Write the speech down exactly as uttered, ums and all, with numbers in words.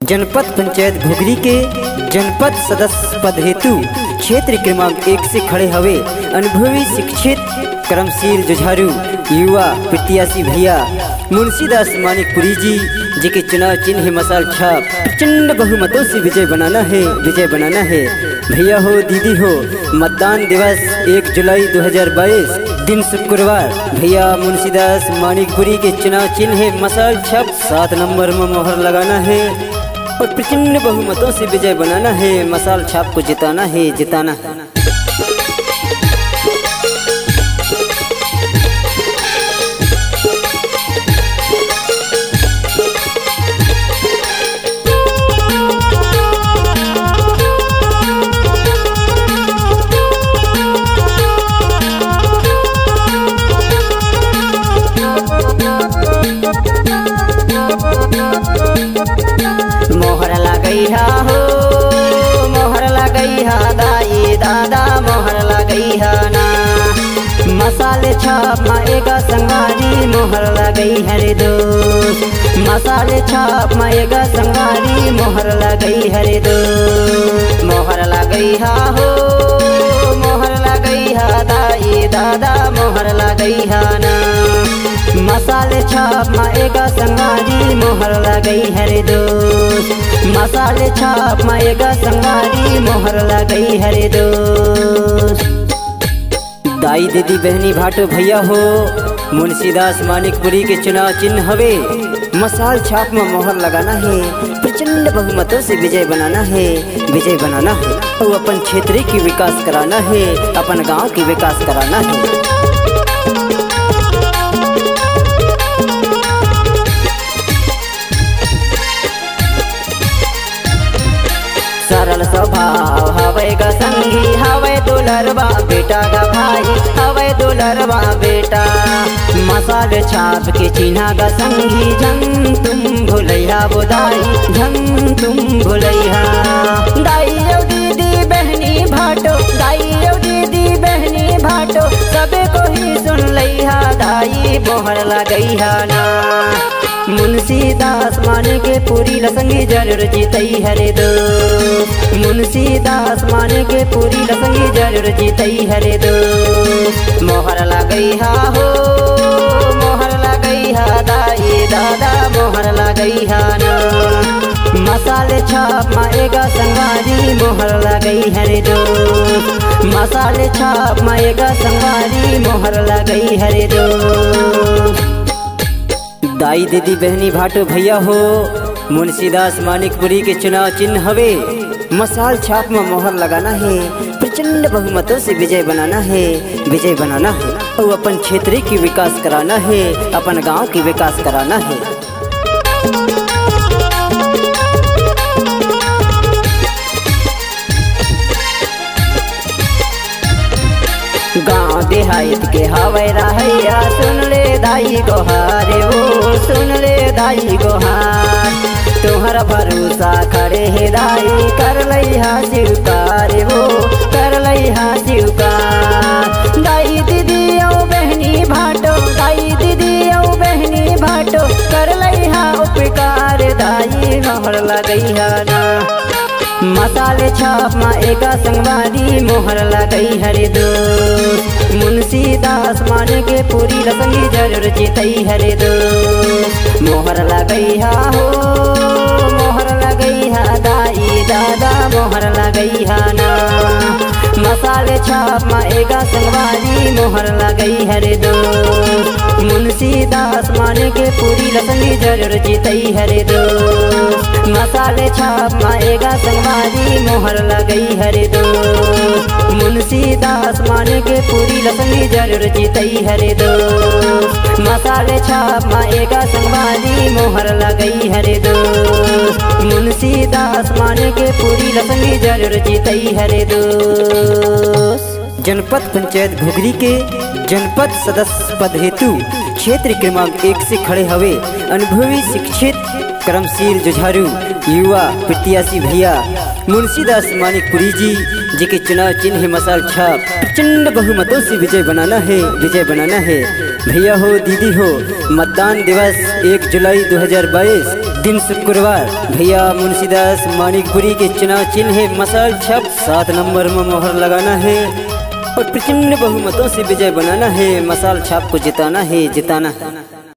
जनपद पंचायत घुघरी के जनपद सदस्य पद हेतु क्षेत्र क्रमांक एक से खड़े हवे अनुभवी, शिक्षित, कर्मशील, जुझारू युवा प्रत्याशी भैया मुंशीदास मानिकपुरी जी, जेके चुनाव चिन्ह हे मशाल छाप। प्रचंड बहुमतों से विजय बनाना है, विजय बनाना है। भैया हो, दीदी हो, मतदान दिवस एक जुलाई दो हज़ार बाईस, दिन शुक्रवार। भैया मुंशीदास मानिकपुरी के चुनाव चिन्ह हे मशाल छाप, सात नंबर में मोहर लगाना है और प्रचंड बहुमतों से विजय बनाना है। मशाल छाप को जिताना है, जिताना है। मोहर लगइहा हो, मोहर लगइहा दाई दादा, मोहर लगइहा ना। मशाल छाप म एगा संगवारी, मोहर लगइहा रे दोस्त। मशाल छाप म एगा संगवारी, मोहर लगइहा रे दोस्त। मोहर लगइहा हो, मोहर लगइहा दाई दादा, मोहर लगइहा ना। मशाल छाप म एगा संगवारी, मोहर लगइहा रे दोस्त। मशाल छाप म एगा संगवारी, मोहर लगइहा रे दोस्त। दाई दीदी बहनी भाटो भैया हो, मुंशीदास मानिकपुरी के चुनाव चिन्ह हवे मशाल छाप म मोहर लगाना है, प्रचंड बहुमतों से विजय बनाना है, विजय बनाना है। अउ अपन क्षेत्र के विकास कराना है, अपन गांव के विकास कराना है। सरल स्वभाव हवय ग संगी, हवय दुलरवा बेटा ग भाई, हवय दुलरवा बेटा। मशाल छाप के चिन्हा ग संगी, झन तुम भुलइहा वो दाई, झन तुम भुलइहा। दाई अउ दीदी बहनी भाटो, दाई अउ दीदी बहनी भाटो, सबे कोही सुन लइहा दाई, मोहर लगइहा ना। मुंशीदास मानिकपुरी ल संगी जरूर जितइहा रे दोस्त। मुंशीदास मानिकपुरी ल संगी जरूर जितइहा रे दोस्त। मोहर लगइहा हो, मोहर लगइहा दाई दादा, मोहर लगइहा ना। मशाल छाप म एगा संगवारी, मोहर लगइहा रे दोस्त। मशाल छाप म एगा संगवारी, मोहर लगइहा रे दोस्त। दाई दीदी बहनी भाटो भैया हो, मुंशीदास मानिकपुरी के चुनाव चिन्ह हवे मशाल छाप म मोहर लगाना है, प्रचंड बहुमतों से विजय बनाना है, विजय बनाना है। अउ अपन क्षेत्र के विकास कराना है, अपन गांव के विकास कराना है। गांव देहात के हवय रहइया, सुन ले दाई गोहार वो, सुन ले दाई गोहार। तुहर भरोसा खड़े हे दाई, कर लइहा स्वीकार वो, कर लइहा स्वीकार। दाई दीदी अउ बहनी भाटो, दाई दीदी अउ बहनी भाटो, कर लइहा उपकार दाई, मोहर लगइहा ना। मशाल छाप म एगा संगवारी, मोहर लगइहा रे दोस्त। मुंशीदास मानिकपुरी ल संगी जरूर जितइहा रे दोस्त। मोहर लगइहा हो, मोहर लगइहा दाई दादा, मोहर लगइहा ना। मशाल छाप म एगा संगवारी, मोहर लगइहा रे दोस्त। मुंशीदास मानिकपुरी ल संगी जरूर जितइहा रे दोस्त। मशाल छाप म एगा संगवारी, मोहर लगइहा रे दोस्त। मुंशीदास मानिकपुरी ल संगी जरूर जितइहा रे दोस्त। मशाल छाप म एगा संगवारी, मोहर लगइहा रे दोस्त। मुंशीदास मानिकपुरी ल संगी जरूर जितइहा रे दोस्त। जनपद पंचायत घुघरी के जनपद सदस्य पद हेतु क्षेत्र क्रमांक एक से खड़े हवे अनुभवी, शिक्षित, कर्मशील, जुझारू युवा प्रत्याशी भैया मुंशीदास मानिकपुरी जी, जेके चुनाव चिन्ह हे मशाल छाप। प्रचंड बहुमतों से विजय बनाना है, विजय बनाना है। भैया हो, दीदी हो, मतदान दिवस एक जुलाई दो हज़ार बाईस, दिन शुक्रवार, भैया मुंशीदास मानिकपुरी के चुनाव चिन्ह है मशाल छाप। सात नंबर में मोहर लगाना है और प्रचंड बहुमतों से विजय बनाना है। मशाल छाप को जिताना है, जिताना है।